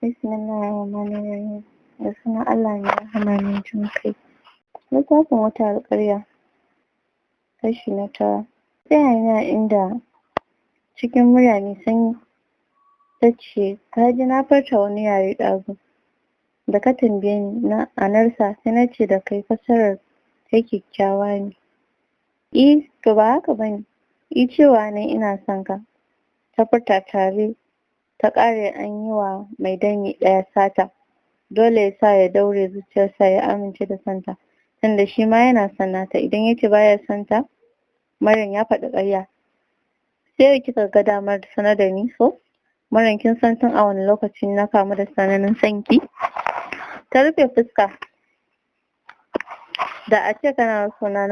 Bismillahirrahmanirrahim. Da sunan Allah mai rahama mai jin ƙai. Littafin wata alƙarya, kashi na 9. Tsaya ne a inda cikin murya mai sanyi tace, kaji na furta wani yare ɗazu da ka tambaye ni ma'anarsa, sai nace da kai fassarar kai kyakkyawa ne. Eh, to ba haka bane. Eh, cewa nayi ina son ka. Ta furta tare ta ƙare an yi wa mai dami ɗaya sata. Dole yasa ya daure zuciyarsa ya amince da sonta, tunda shima yana son nata. Idan yace baya son ta, Maryam, ya faɗi ƙarya. Sai yau kika ga damar sanar da ni so? Maryam, kin san tun a wane lokaci na kamu da tsananin son ki? Ta rufe fuska. Da ace kana so na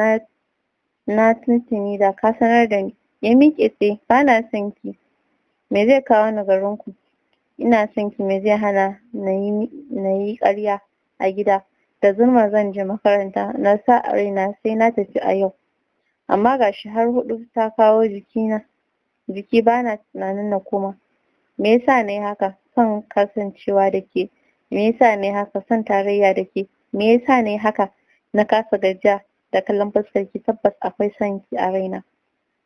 na tuntuni da ka sanar da ni. Ya miƙe tsaye. Bana son ki, me zai kawo ni garin ku? Ina son ki, me zai hana nayi ƙarya a gida da zummar zan je makaranta? Na sa a raina sai na tafi a yau, amma gashi har huɗu ta kawo jikina jiki, bana tunanin na koma. Me yasa nayi haka? Son kasancewa da ke. Me yasa nayi haka? Son tarayya da ke. Me yasa nayi haka? Na kasa gajiya da kallon fuskar ki. Tabbas akwai son ki a raina,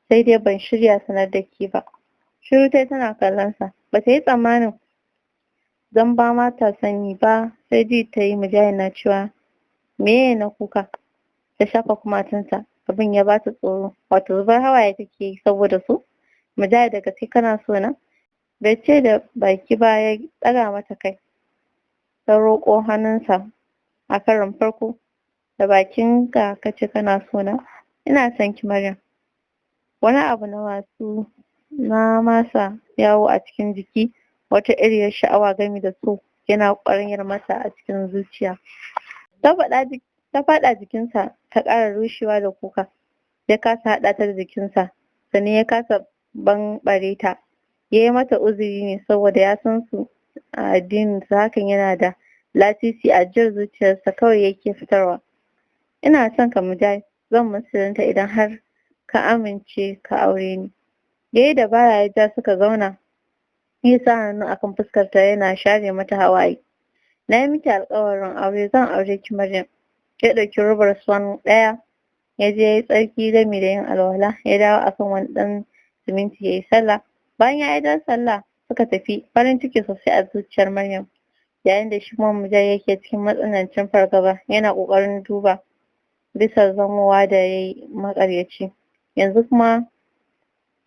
sai dai ban shirya sanar da ke ba. Shiru tayi tana kallon sa. Bata yi tsammanin dan ba ma ta sani ba, sai ji tayi Mujahid na cewa, meye na kuka? Ta shafa kumatunta. Abin ya bata tsoro, wato zubar hawaye take yi saboda su. Mujahid, da gaske kana so na? Bai ce da baki ba, ya ɗaga mata kai. Ta roƙo hannunsa. A karon farko da bakin ka kace kana so na. Ina son ki, Maryam. Wani abu na masu na masa yawo a cikin jiki, wata iriyar sha'awa gami da so yana ƙwaranyar masa a cikin zuciya. Ta faɗa ta faɗa jikinsa, ta ƙara rushewa da kuka. Ya kasa haɗa ta da jikinsa, sannan ya kasa banɓare ta. Yayi mata uzuri ne saboda ya san su a addinin su hakan yana da lasisi. Ajiyar zuciyarsa kawai yake fitarwa. Ina son ka, Mujahid. Zan musulunta idan har ka amince ka aure ni. Yayi dabara ya ja suka zauna. Ya sa hannu akan fuskarta yana share mata hawaye. Na yi miki alƙawarin aure, zan aure ki, Maryam. Ya ɗauki robar Swan ɗaya, ya je yayi tsarki gami da yin alwala, ya dawo akan wani ɗan siminti yayi sallah. Bayan ya idar sallah suka tafi, farin ciki sosai a zuciyar Maryam, yayin da shi kuma Mujahid yake cikin matsanancin fargaba, yana ƙoƙarin duba bisa zamowa da yayi maƙaryaci. Yanzu kuma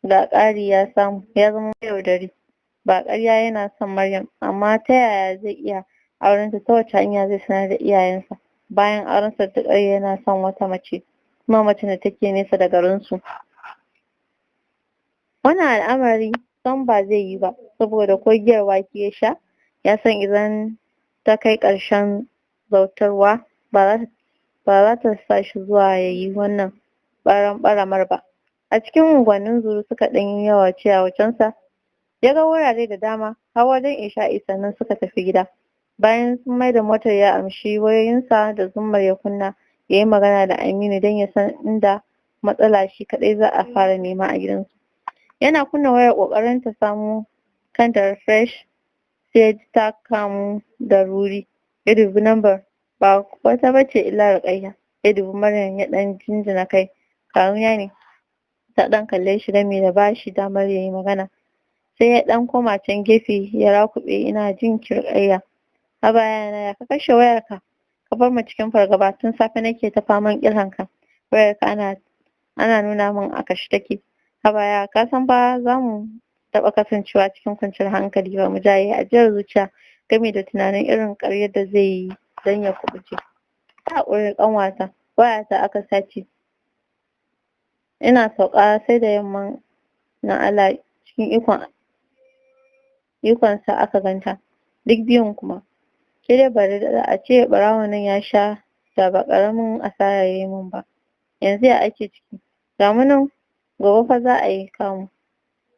ga ƙari ya samu, ya zama mayaudari. Ba ƙarya, yana son Maryam, amma ta yaya zai iya aurenta? Ta wace hanya zai sanar da iyayensa bayan aurensa da ƙarya yana son wata mace, kuma macen da take nesa da garinsu? Wannan al'amari sam ba zai yiwu ba, saboda ko giyar wake ya sha, ya san idan ta kai ƙarshen zautarwa ba za ta sa shi zuwa yayi wannan ɓaramɓaramar ba. A cikin unguwannin Zuru suka ɗan yi yawace yawacensa, ya ga wurare da dama har wajen isha'i, sannan suka tafi gida. Bayan sun maida motar, ya amshi wayoyinsa da zummar ya kunna yayi magana da Aminu don ya san inda matsala shi kaɗai za a fara nema a gidansu. Yana kunna wayar ƙoƙarin ta samo kanta refresh, sai yaji ta kamu da ruri. Ya dubi lambar, ba wata bace illa Ruƙayya. Ya dubi Maryam, ya ɗan jinjina kai. Kawuna ne. Ta ɗan kalle shi gami da bashi damar yayi magana. Sai ya ɗan koma can gefe ya rakuɓe. Ina jin ki, Ruƙayya. Haba yayana, ya ka kashe wayarka ka bar mu cikin fargaba? Tun safe nake ta faman kiranka, wayarka ana nuna min a kashe take. Haba yaya, ka san ba za mu taɓa kasancewa cikin kwanciyar hankali ba. Mujahid yayi ajiyar zuciya gami da tunanin irin ƙaryar da zai yi don ya kuɓuce. Yi haƙuri ƙanwata, wayata aka sace ina sauka sai da yamman na Allah cikin ikonsa aka ganta. Duk biyun kuma ke dai bari, da ace ɓarawon nan ya sha, da ba ƙaramin asara yayi min ba. Yanzu ya ake ciki? Ga mu nan, gobe fa za ayi kamu.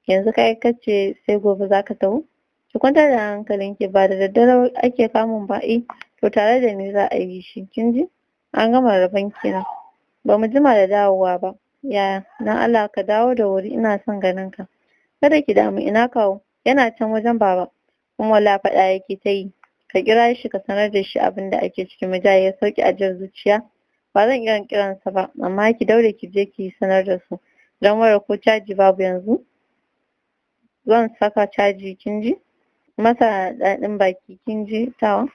Yanzu kai kace sai gobe zaka taho. Ki kwantar da hankalinki, ba da daddare ake kamun ba? Eh, to tare da ni za a yi shi, kin ji? An gama rabon kenan. Bamu jima da dawowa ba, yaya. Don Allah ka dawo da wuri, ina son ganin ka. Kada ki damu. Ina kawu? Yana can wajen baba. Kuma wallahi faɗa yake ta yi. Ka kira shi ka sanar da shi abin da ake ciki. Mujahid ya sauke ajiyar zuciya. Ba zan iya kiransa ba, amma ki daure ki je ki sanar da su. Don wayar ko caji babu yanzu. Zan saka caji, kin ji? Masa daɗin baki, kin ji tawa?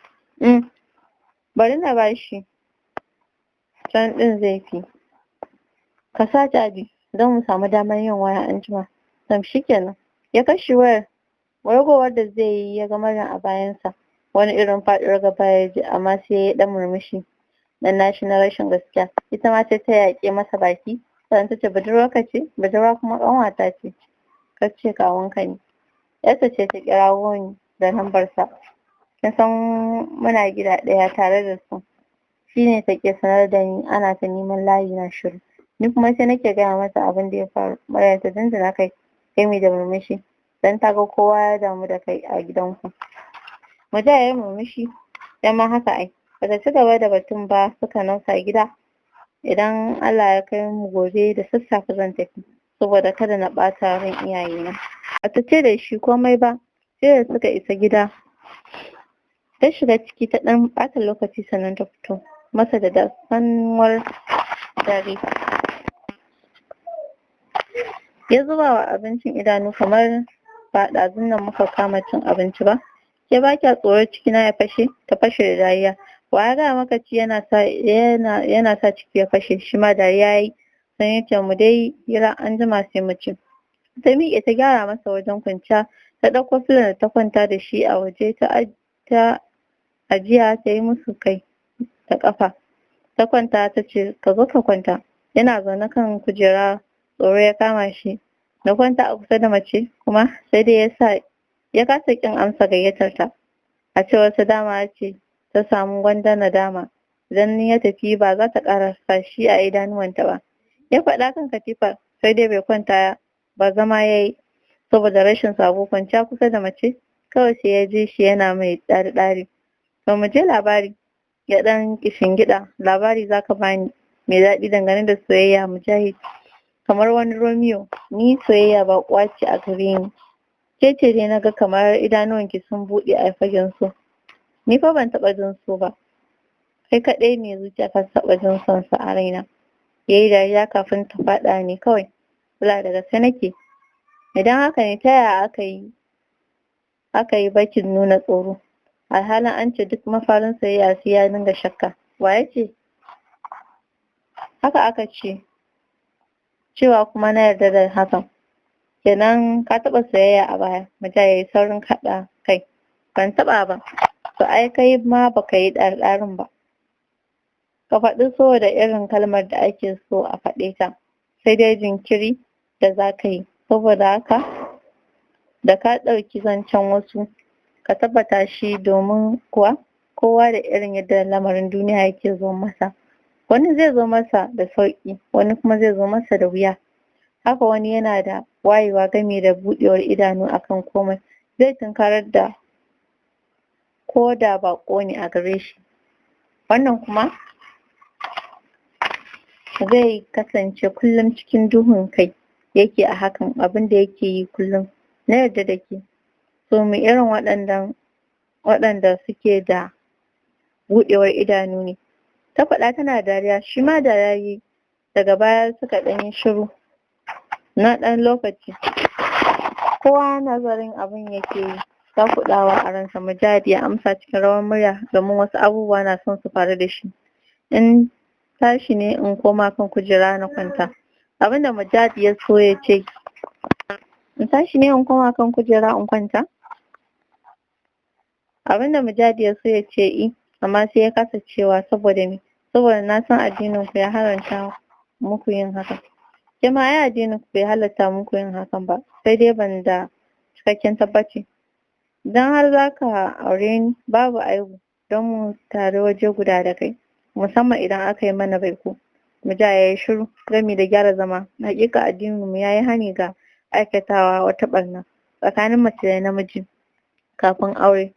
Bari na bashi. Can ɗin zai fi. Ka sa caji don mu samu damar yin waya anjima. Tam shikenan. Ya kashe wayar. Wargowar da zai yi ya ga Maryam a bayansa. Wani irin faɗuwar gaba ya ji, amma sai ya yi ɗan murmushi. Dan nashi na rashin gaskiya. Ita ma sai ta yaƙe masa baki. Sannan ta ce, budurwarka ce? Budurwa kuma ƙanwata ce. Ka ce kawunka ne. Yarsa ce ta kirawo ni da lambarsa. Kin san muna gida ɗaya tare da su. Shi ne take sanar da ni ana ta neman layi na shiru. Ni kuma sai nake gaya mata abin da ya faru. Maryam ta jinjina kai gami da murmushi. Dan ta ga kowa ya damu da kai a gidanku. Mujahid ya murmushi. Dan ma haka ai. Bata ci gaba da batun ba, suka nausa gida. Idan Allah ya kai mu gobe da sassafe zan tafi, saboda kada na ɓata ran iyayena. Bata ce da shi komai ba, sai da suka isa gida. Ta shiga ciki ta ɗan ɓata lokaci sannan ta fito masa da dasanwar dare. Ya zuba wa abincin idanu kamar ba ɗazun nan muka kama cin abinci ba. Ke ba kya tsoro cikina ya fashe? Ta fashe da dariya. Wa ya gaya maka ci yana sa yana sa ciki ya fashe? Shi ma dariya yayi. Sai ya ce, mu dai hira anjima sai mu ci. Ta miƙe ta gyara masa wajen kwanciya. Ta ɗauko filon da ta kwanta da shi a waje ta ajiya ta yi musu kai da ƙafa. Ta kwanta ta ce, ka zo ka kwanta. Yana zaune kan kujera, tsoro ya kama shi. Na kwanta a kusa da mace kuma? Sai dai ya sa ya kasa ƙin amsa gayyatar ta. A cewar sa dama ce ta samu gwanda nadama. Idan ya tafi ba za ta ƙara sa shi a idanuwanta ba. Ya faɗa kan katifa, sai dai bai kwanta ba, zama ya yi saboda rashin sabo kwanciya kusa da mace. Kawai sai ya ji shi yana mai ɗari-ɗari. To mu je labari. Ya ɗan kishingiɗa. Labari za ka bani mai daɗi dangane da soyayya, Mujahid. Kamar wani Romeo, ni soyayya baƙuwa ce a gare ni. Ke ce dai naga kamar idanuwanki sun buɗe a fagen so. Ni fa ban taɓa jin so ba. Kai kaɗai ne zuciya ta taɓa jin son sa a raina. Yayi dariya kafin ta faɗa ne kawai. Kula da gaske nake. Idan haka ne, ta yaya aka yi bakin nuna tsoro? Alhalin an ce duk mafarin soyayya sai ya dinga shakka. Wa ya ce? Haka aka ce. Cewa kuma na yarda da hakan. Kenan ka taɓa soyayya a baya? Mujahid yayi saurin kaɗa kai. Ban taɓa ba. To ai kai ma baka yi ɗarɗarin ba. Ka faɗi so da irin kalmar da ake so a faɗe ta. Sai dai jinkiri da za ka yi. Saboda haka da ka ɗauki zancen wasu, ka tabbata shi, domin kuwa kowa da irin yadda lamarin duniya yake zo masa. Wani zai zo masa da sauƙi, wani kuma zai zo masa da wuya. Haka wani yana da wayewa game da buɗewar idanu akan komai. Zai tunkarar da ko da baƙo ne a gare shi. Wannan kuma zai kasance kullum cikin duhun kai yake a hakan abin da yake yi kullum. Na yarda da ke. So mu irin waɗanda suke da buɗewar idanu ne. Ta faɗa tana dariya, shi ma dariya yayi. Daga baya suka ɗan yi shiru na ɗan lokaci. Kowa nazarin abin yake yi, takuɗawa a ransa. Mujahid ya amsa cikin rawar murya domin wasu abubuwa na son su faru da shi. In tashi ne in koma kan kujera na kwanta. Abinda Mujahid ya so ya ce, in tashi ne in koma kan kujera in kwanta. Abinda Mujahid ya so ya ce i, amma sai ya kasa cewa. Saboda me? Saboda na san addinin ku ya haramta muku yin haka. Ke ma ai addinin ku bai halatta muku yin hakan ba, sai dai ban da cikakken tabbaci. Idan har zaka aure ni, babu aibu don mu taru waje guda da kai, musamman idan aka yi mana baiko. Mujahid ya yi shiru gami da gyara zama. Haƙiƙa addinin mu ya yi hani ga aikatawa wata ɓarna tsakanin mace da namiji kafin aure,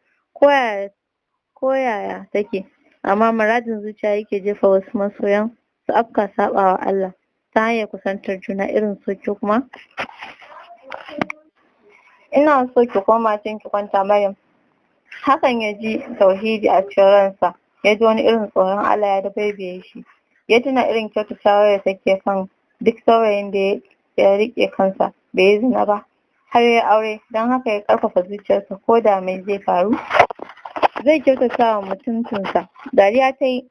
ko yaya take, amma muradin zuciya yake jefa wasu masoyan su afka saɓawa Allah ta hanyar kusantar juna irin so. Ke kuma ina so ki koma can ki kwanta, Maryam. Hakan ya ji tauhidi a cikin ransa, ya ji wani irin tsoron Allah ya dabaibaye shi. Ya tuna irin kyautatawar da take kan duk saurayin da ya riƙe kansa bai yi zina ba har ya aure, don haka ya ƙarfafa zuciyarsa ko da mai zai faru zai kyautata wa mutuncinsa. Dariya ta yi.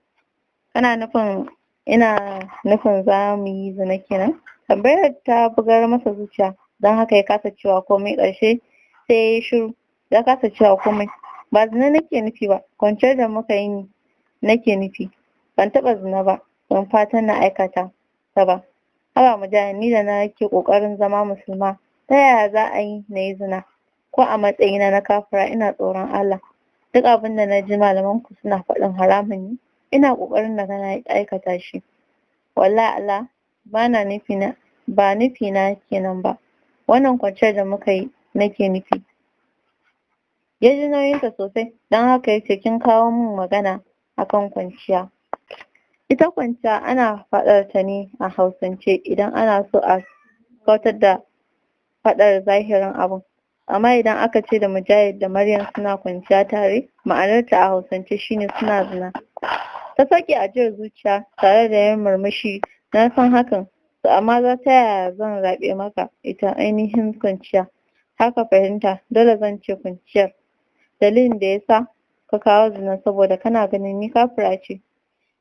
Kana nufin ina nufin za mu yi zina kenan? Tambayar ta bugar masa zuciya, don haka ya kasa cewa komai. Ƙarshe sai ya yi shiru, ya kasa cewa komai. Ba zina nake nufi ba, kwanciyar da muka yi nake nufi. Ban taɓa zina ba, ban fatan na aikata ta ba. Haba Mujahid, ni da nake ƙoƙarin zama musulma, ta yaya za a yi na yi zina? Ko a matsayina na kafira ina tsoron Allah. Duk abin da na ji malamanku suna faɗin haramun ne, ina ƙoƙarin na ga na aikata shi. Wallahi Allah, bana nufi na ba nufi na kenan ba. Wannan kwanciyar da muka yi nake nufi. Ya ji nauyinta sosai, don haka ya ce kin kawo min magana akan kwanciya. Ita kwanciya ana faɗar ta ne a Hausance idan ana so a kautar da faɗar zahirin abun. Amma idan aka ce da Mujahid da Maryam suna kwanciya tare, ma'anarta a Hausance shine suna zina. Ta sauke ajiyar zuciya tare da yin murmushi. Na san hakan, to amma za ta yaya zan raɓe maka ita ainihin kwanciya? Haka fahimta, dole zan ce kwanciyar. Dalilin da yasa ka kawo zina saboda kana ganin ni kafira ce.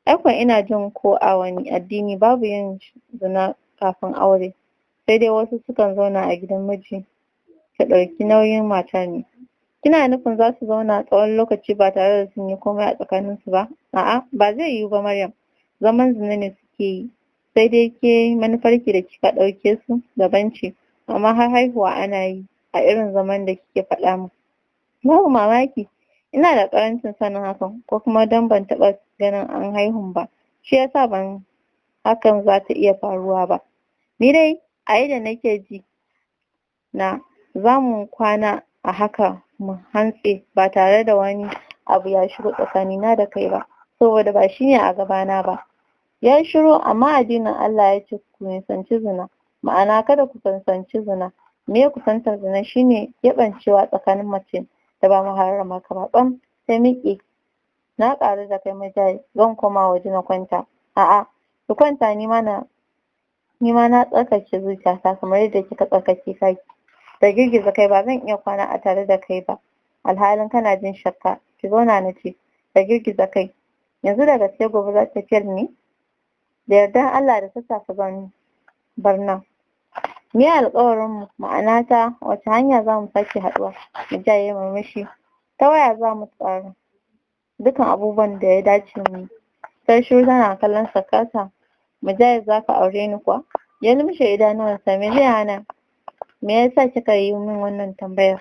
Ai kuwa ina jin ko a wani addini babu yin zina kafin aure. Sai dai wasu sukan zauna a gidan miji ta ɗauki nauyin matar ne. Kina nufin za su zauna tsawon lokaci ba tare da sun yi komai a tsakaninsu ba? A'a, ba zai yiwu ba Maryam. Zaman zina ne suke yi. Sai dai ke manufarki da kika ɗauke su daban ce, amma har haihuwa ana yi a irin zaman da kike faɗa min. Babu mamaki, ina da ƙarancin sanin hakan, ko kuma don ban taɓa ganin an haihun ba, shi yasa ban hakan za ta iya faruwa ba. Ni dai a yadda nake ji na za mu kwana a haka mu hantse ba tare da wani abu ya shigo tsakanina da kai ba, saboda ba shine a gabana ba. Ya yi shiru, amma addinin Allah ya ce ku nisanci zina, ma'ana kada ku kusanci zina. Meye kusantar zina? Shine keɓancewa tsakanin mace da ba muharramarka ba. Ɓam ta miƙe. Na ƙaru da kai Mujahid, zan koma waje na kwanta. A'a, ki kwanta, nima na tsarkake zuciyata kamar yadda kika tsarkake taki. Ta girgiza kai. Ba zan iya kwana a tare da kai ba alhalin kana jin shakka. Ki zauna na ce. Ta girgiza kai. Yanzu da gaske gobe za tafiyar ne? Da yardar Allah da sassafe zan bar nan. Me alƙawarin mu? Ma'ana ta wace hanya za mu sake haɗuwa? Mujahid ya murmushi. Ta waya za mu tsara dukkan abubuwan da ya dace mu yi. Ta shiru tana kallon sa kasa. Mujahid, za ka aure ni kuwa? Ya lumshe idanuwansa. Me zai hana? Me yasa kika yi min wannan tambayar?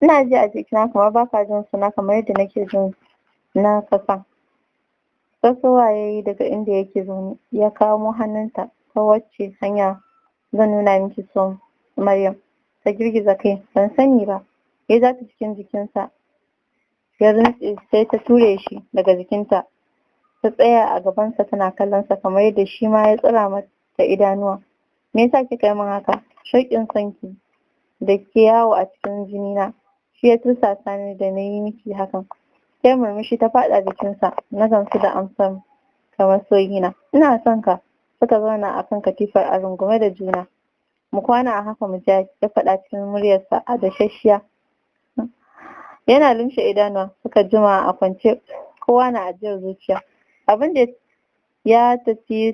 Ina ji a jikina kamar baka jin suna kamar yadda nake jin na kasa. Tasowa ya yi daga inda yake zaune, ya kamo hannunta. Ta wacce hanya zan nuna miki so, Maryam? Ta girgiza kai. Ban sani ba. Ya ja ta cikin jikinsa ya rintse, sai ta ture shi daga jikinta. Ta tsaya a gabansa tana kallon sa kamar yadda shi ma ya tsira mata idanuwa. Me yasa kika yi min haka? Shauƙin sonki da ke yawo a cikin jinina shi ya tursasa ni da na yi miki hakan. Sai murmushi ta faɗa jikinsa. Na gamsu da amsar ka masoyina. Ina son ka. Suka zauna a kan katifar a rungume da juna. Mu kwana a haka Mujahid, ya faɗa cikin muryarsa a dashashshiya. Yana lumshe idanuwa. Suka jima a kwance, kowa na ajiyar zuciya. Abin da ya tafi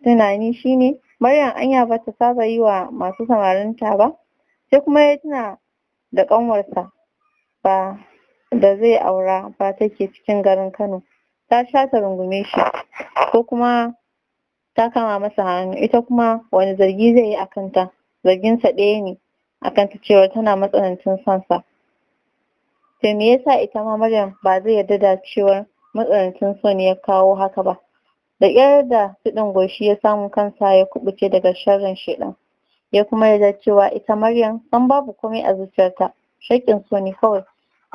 tunani shine Maryam anya bata saba yi wa masu samarinta ba? Sai kuma ya tuna da ƙanwarsa ba da zai aura ba take cikin garin Kano. Ta sha ta rungume shi ko kuma ta kama masa hannu, ita kuma wani zargi zai yi a kanta? Zarginsa ɗaya ne a kanta, cewa tana matsanancin son sa. To me yasa ita ma Maryam ba zai yarda da cewar matsanancin so ne ya kawo haka ba? Da ƙyar da tuɗin goshi ya samu kansa ya kuɓuce daga sharrin shaiɗan. Ya kuma yarda cewa ita Maryam sam babu komai a zuciyarta, shauƙin so ne kawai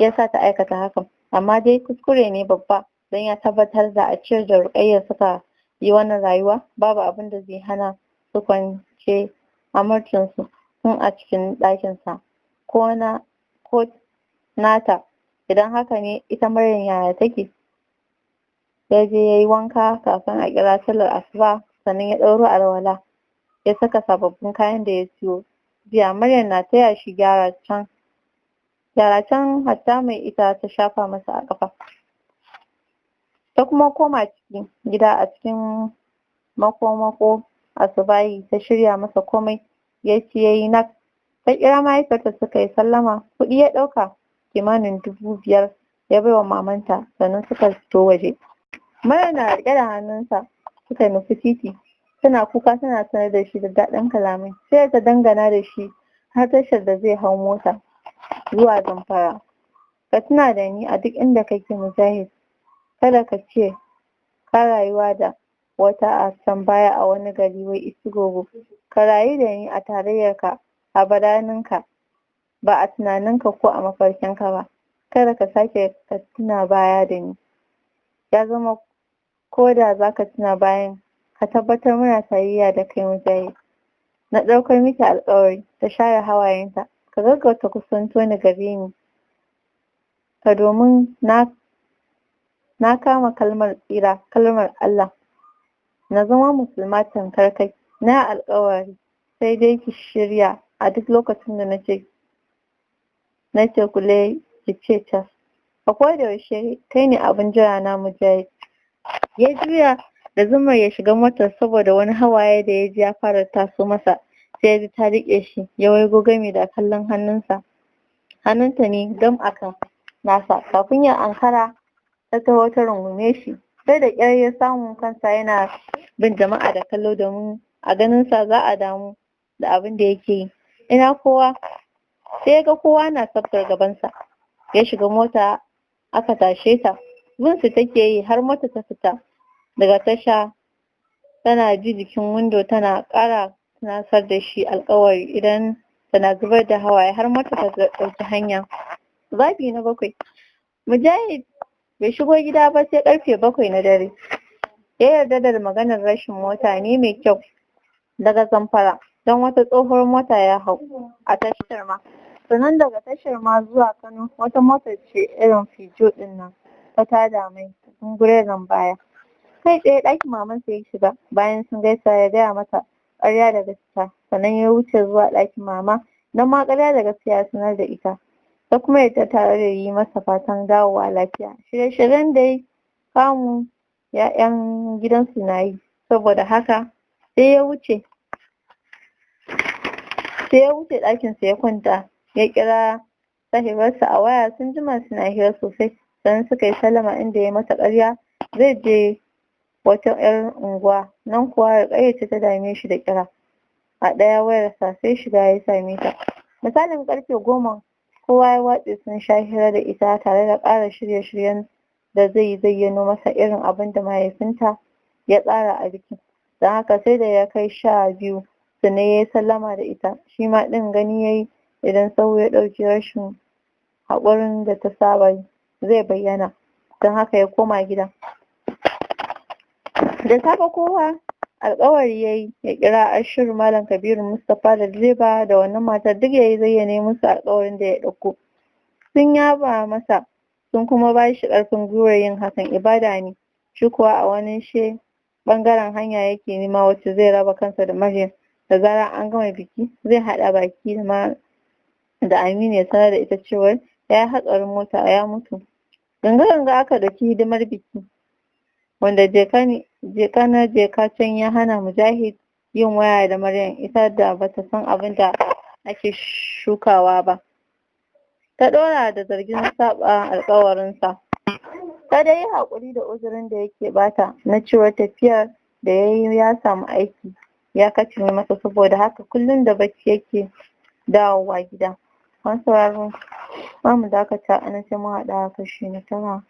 ya sa ta aikata hakan. Amma dai kuskure ne babba, don ya tabbatar da a cewar da Ruƙayya suka yi wannan rayuwa, babu abin da zai hana su kwance amarcinsu tun a cikin ɗakinsa ko na ko nata. Idan haka ne, ita Maryam yaya take? Ya je yayi wanka kafin a kira sallar asuba, sannan ya ɗauro alwala, ya saka sababbin kayan da ya siyo jiya. Maryam na taya shi gyara can gyara can, hatta mai ita ta shafa masa a ƙafa. Ta kuma koma ciki gida a cikin mako-mako asubahi ta shirya masa komai, ya ci yayi nak. Ta kira mahaifiyarta suka yi sallama. Kuɗi ya ɗauka kimanin 5,000 ya baiwa mamanta, sannan suka fito waje. Maryam na riƙe da hannunsa suka nufi titi. Tana kuka tana sanar da shi da daɗin kalamai. Sai ta dangana da shi har tashar da zai hau mota zuwa Zamfara. Ka tuna da ni a duk inda kake, Mujahid. Kada ka ce ka rayuwa da wata a can baya a wani gari wai Isigogo. Ka rayu da ni a tarayyarka, a biraninka, ba a tunaninka ko a mafarkinka ba. Kada ka sake ka tuna baya da ni. Ya zama ko da za ka tuna bayan, ka tabbatar muna tarayya da kai, Mujahid. Na ɗaukar miki alƙawari. Ta share hawayenta. Ka gaggauta kusanto ni gare ni ka, domin na kama kalmar tsira, kalmar Allah, na zama musulma tamkar kai. Na alƙawari. Sai dai ki shirya a duk lokacin da nace kule, ki ce cas. A koda yaushe kai ne abin jira na, Mujahid. Ya juya da zumar ya shiga motar, saboda wani hawaye da ya ji ya fara taso masa, sai ya ji ta riƙe shi. Ya waigo gami da kallon hannunsa. Hannunta ne gam akan nasa. Kafin ya ankara ta taho ta rungume shi. Sai da ƙyar ya samu kansa yana bin jama'a da kallo, domin a ganinsa za a damu da abin da yake yi. Ina kowa? Sai ya ga kowa na sabgar gabansa. Ya shiga mota aka tashe ta. Bin su take yi har mota ta fita daga tasha, tana ji jikin windo tana ƙara tunasar da shi alƙawari idan tana zubar da hawaye har mota ta ɗauki hanya. Babi na 7. Mujahid bai shigo gida ba sai ƙarfe 7 na dare. Ya yarda da maganar rashin mota ne mai kyau daga Zamfara, don wata tsohuwar mota ya hau a tashar ma. Sannan daga tashar ma zuwa Kano wata motar ce irin Fijo ɗin nan ta tada mai zungureren baya. Kai tsaye ɗakin mamansa ya shiga. Bayan sun gaisa ya gaya mata ƙarya da gaskiya, sannan ya wuce zuwa ɗakin mama, nan ma ƙarya da gaskiya ya sanar da ita. Ta kuma yarda tare da yi masa fatan dawowa lafiya. Shirye-shiryen dai kamu ‘ya'yan gidansu na yi, saboda haka sai ya wuce ɗakinsa ya kwanta. Ya kira sahibarsa a waya, sun jima suna hira sosai, sannan suka yi sallama inda ya mata ƙarya zai je wata 'yar unguwa. Nan kuwa Ruƙayya ce ta dame shi da kira a ɗaya wayarsa, sai shiga ya same ta. Misalin ƙarfe 10 kowa ya watse. Sun sha hira da ita tare da ƙara shirye-shiryen da zai zayyano masa irin abin da mahaifinta ya tsara a bikin. Don haka sai da ya kai 12 sannan ya yi sallama da ita. Shi ma ɗin gani ya yi idan sahu ya ɗauki, rashin haƙurin da ta saba yi zai bayyana, don haka ya koma gida. Da safe kowa alƙawari ya yi ya kira Ashiru, Malam Kabiru, Mustapha da direba da wannan matar, duk ya zayyane musu alƙawarin da ya ɗauko. Sun yaba masa, sun kuma ba shi ƙarfin gwiwar yin hakan ibada ne. Shi kuwa a wani she ɓangaren hanya yake nema wacce zai raba kansa da Maryam. Da zarar an gama biki zai haɗa baki da Aminu ya sanar da ita cewar ya yi hatsarin mota ya mutu. Ganga-ganga aka ɗauki hidimar biki, wanda jeka na jeka can ya hana Mujahid yin waya da Maryam, ita da bata san abin da ake shukawa ba. Ta ɗora da zargin saɓa alƙawarinsa. Ta dai yi haƙuri da uzurin da yake bata na cewar tafiyar da ya yi ya samu aiki ya kacime masa, saboda haka kullum da bacci yake dawowa gida. Masu sauraro, za mu dakata a nan, sai mun haɗu a kashi na 9.